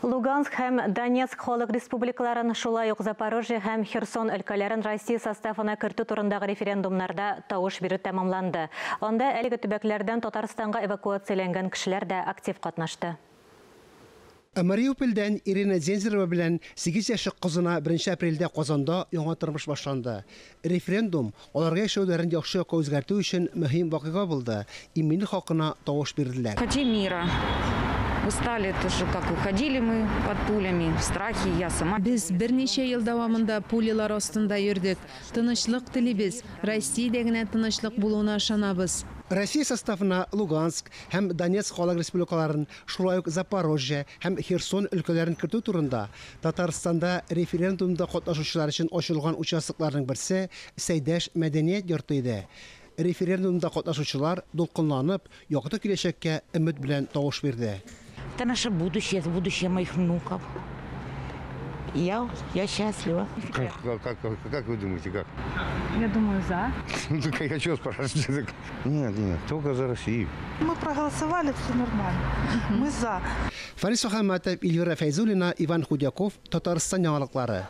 Луганск һәм Донецк халык республикаларын, шулай ук Запорожье һәм Херсон өлкәләрен Россия составына кертү турындагы референдумнарда тавыш бирү тәмамланды. Анда әлеге төбәкләрдән Татарстанга эвакуацияләнгән кешеләр дә актив катнашты. Ә Мариупольдән Ирина Зензерова белән 8 яшьлек кызына 1 апрельдә Казанда яңа тормыш башланды. Референдум аларга яшәүләрен яхшы якка үзгәртү өчен мөһим вакыйга булды. Иминлек хакына тавыш бирделәр. Хотим мира. Устали тоже, как уходили мы под пулями, в страхе, я сама. Без берничә ел дәвамында пулялар астында йөрдек. Тынычлык телибез. Россиядә генә тынычлык булуына ышанабыз. Россия составына Луганск һәм Донецк халык республикаларын, шулай ук Запорожье һәм Херсон өлкәләрен кертү турында Татарстанда референдумда катнашучылар өчен ачылган участокларның берсе Сәйдәш мәдәният йорты иде. Референдумда катнашучылар дулкынланып, якты киләчәккә өмет белән тавыш бирде. Это наше будущее, это будущее моих внуков. Я счастлива. Как вы думаете, как? Я думаю, за. Ну, так я что спрашивать? Нет, нет, только за Россию. Мы проголосовали, все нормально. Мы за. Фарис Мөхәммәтов, Эльвира Фәйзуллина, Иван Худяков, Татарстан яңалыклары.